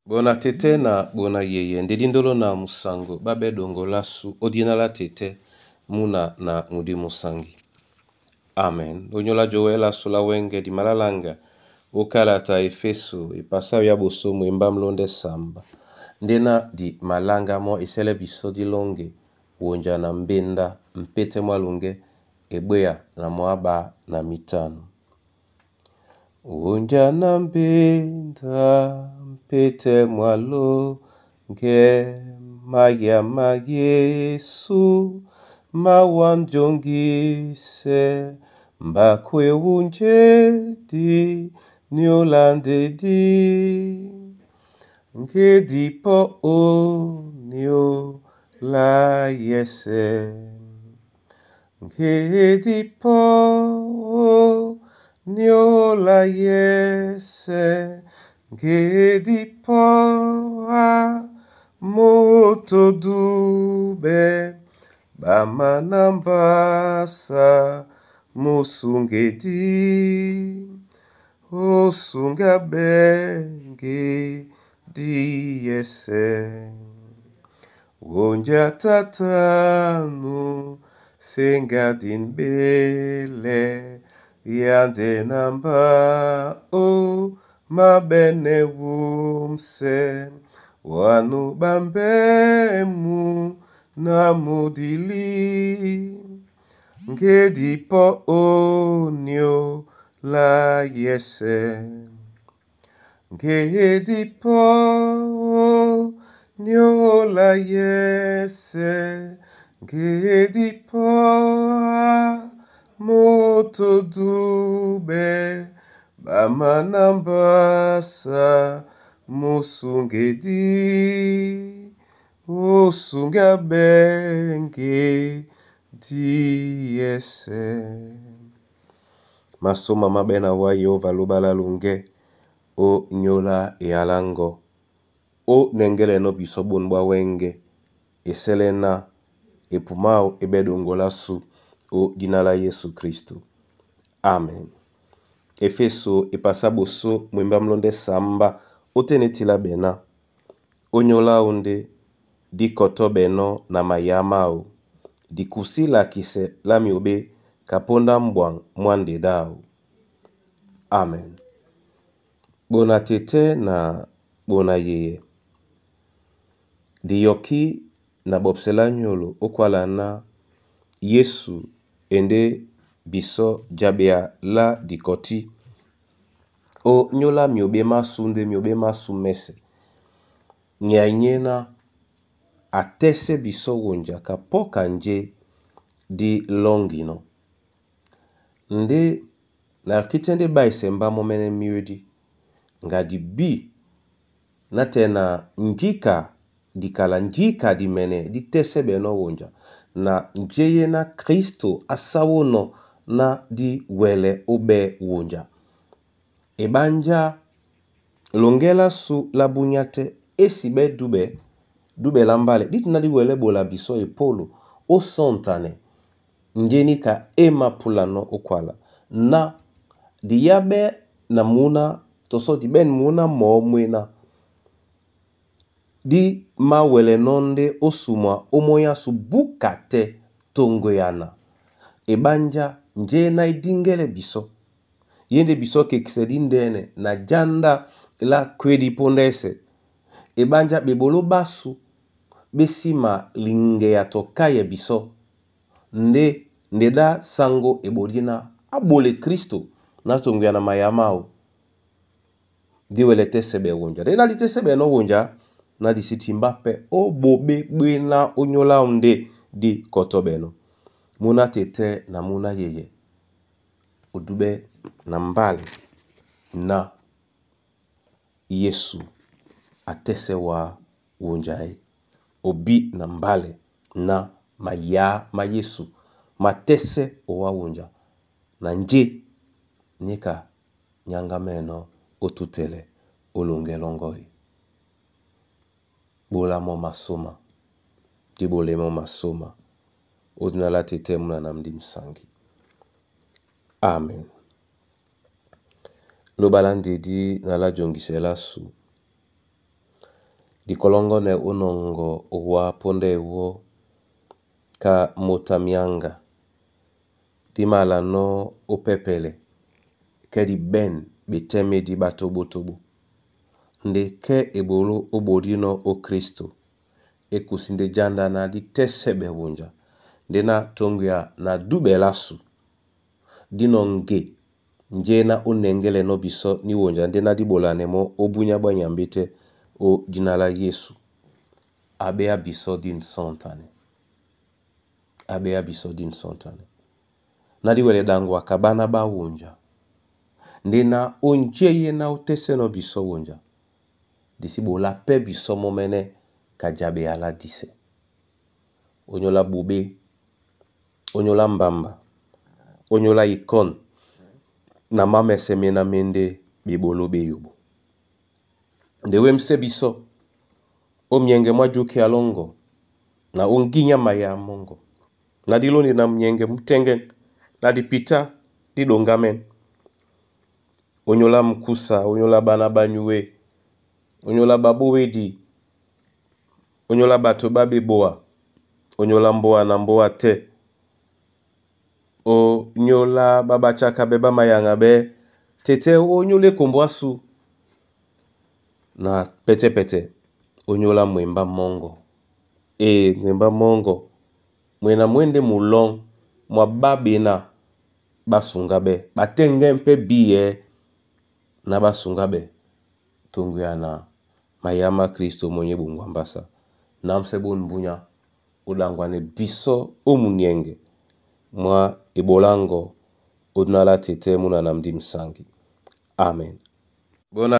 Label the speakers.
Speaker 1: Bona tete na bona yeye ndedi ndolo na musango babe dongola su odina la tete muna na mudi musangi. Amen. Onyola jowela sula wenge di malalanga okalata Efeso epasa ya bosomo emba mlonde samba. Ndena di malanga mo esele biso di longe wonja na mbenda mpete mwa lunge ebweya na mwaba na mitano. Wonja na mbenda mpete mwa longe maya ma Yesu mawanjongise mbakwe wunjedi niolandedi ngedi po oniola yese ngedi po niola yese ngedi po a moto dube bamanambasa musungedi osunga benge diyese wonja tatanu sengadin bele yande namba o mabene wumse wanu bambemu na mudili ngedi po onio la yese ngedi po onio la yese ngedi po a moto dube bamanambasa musungedi osunga benge diyese. Masoma mabe na wa Yehova lobala lunge o nyola ealango o nengele no biso bondwa wenge eselena epumao ebedongola su o jina la Yesu Kristo. Amen. Efeso epasa boso mwemba mlonde samba otenetila bena onyola onde dikoto beno na mayamao dikusila kise la miobe kaponda mbwang mwande dao. Amen. Bona tete na bona yeye diyoki na bobsela nyolo okwala na Yesu ende biso jabea la dikoti o nyola miobe masu nde miobe masu mese nyanyena atese biso wonja kapoka nje di longino nde na kitende baise mba momene miodi nga di bi na tena njika dikala njika di mene di tese beno wonja na njeye na Kristo asawono na di wele obe wonja. Ebanja longela su la bunyate esi be dube dube la mbale diti na di wele bola biso epolo o sontane njeni ka ema pulano okwala na di yabe na muna toso di ben muna mo mwena di mawele nonde osumwa omoya su bukate tongoyana ebanja nje na idingele biso yende biso kekise di ndene na janda la kwedi pondese ebanja bebolo basu besima linge ya toka ya biso nde ndeda sango ebodina abole Kristo na tongo ya na mayamao diwele te sebe wonja de na di te sebe no wonja na di sitimba pe o bobe bena onyola nde di kotobeno muna tete na muna yeye odube na mbale na Yesu atese wa wonja e obi na mbale na maya ma Yesu matese owa wonja na nje nika nyanga meno otutele olongelongoi bola mo masoma dibole mo masoma odina la tete muna na mdi msangi. Amen. Lobala ndedi na la jongisela su. Dikɔlɔ́ŋgɔ́nɛ ó nɔŋgɔ wǎ póndá ewɔ́ ka moto a myáŋga, dí malanɔ́ ó pɛ́pɛlɛ kɛ́ diɓɛ̂n ɓetɛ́ médi ɓá tóɓótóɓó. Nde kɛ́ eboló ó ɓodínɔ́ ó Kristo é kusí ndé janda ná dí tɛ́sɛ́ ɓɛ́ wonja, ndé ná toŋgoya na dúɓɛ lásu, dí nɔŋge njé ná ó nɛŋgɛ́lɛnɔ́ bisɔ́ ní wonja ndé ná dí ɓolanɛ mɔ́ ó búnyá ɓwá Nyambé tɛ́ ó dína lá Yésu. A ɓéá bisɔ́ dîn sɔ̂ntanɛ. A ɓéá bisɔ́ dîn sɔ̂ntanɛ. Ná dí wɛlɛ ɗaŋgwa ka ɓána ɓá wonja. Ndé ná ó njé ná ó tɛ́sɛ́nɔ́ bisɔ́ wonja. Di sí ɓolá pɛ́ bisɔ́ mɔ́mɛ́nɛ́ ka jaɓea lá disɛ. Ónyólá ɓoɓé, ónyólá mbamba, ónyólá ikɔ́n na má mɛsɛ mena mendé ɓeɓoló ɓé yobo. Nde wémsɛ́ bisɔ́ ó myɛŋgɛ mwá júkía lɔ́ŋgɔ na ó ŋgínya maya mɔ́ŋgɔ. Na dí lóndi na myɛŋgɛ mú tɛ́ŋgɛ́n na dipitá dí ɗoŋgámɛ́n. Ónyólá mkúsa, ónyólá ɓána ɓá nyúe, ónyólá ɓaɓówedi, ónyólá ɓato ɓá ɓeboa, ónyólá mbóa na mbóa tɛ́, ónyólá ɓá ɓácákábɛ́ ɓá mayaŋaɓɛ́, tetɛ́ ónyólá ekombo ásu na pɛ́tɛ́-pɛtɛ ónyólá mwembá mɔ́ŋgɔ. E mwembá mɔ́ŋgɔ, mwe na mwé ndé mulɔ́ŋ mwa ɓá ɓená ɓá suŋgáɓɛ́, ɓa tɛ́ŋgɛ́ pɛ́ biyɛ́ na ɓá suŋgáɓɛ́ toŋgoya na mayá má Kristo mɔ́ nyé ɓongwa mbásá. Námsɛ́ ɓôn mbúnya ó ɗaŋgwanɛ bisɔ́ ó muniɛŋgɛ mwá eɓoláŋgɔ ó dina lá tetɛ́ múna na ndím saŋgi. Amen. Bona.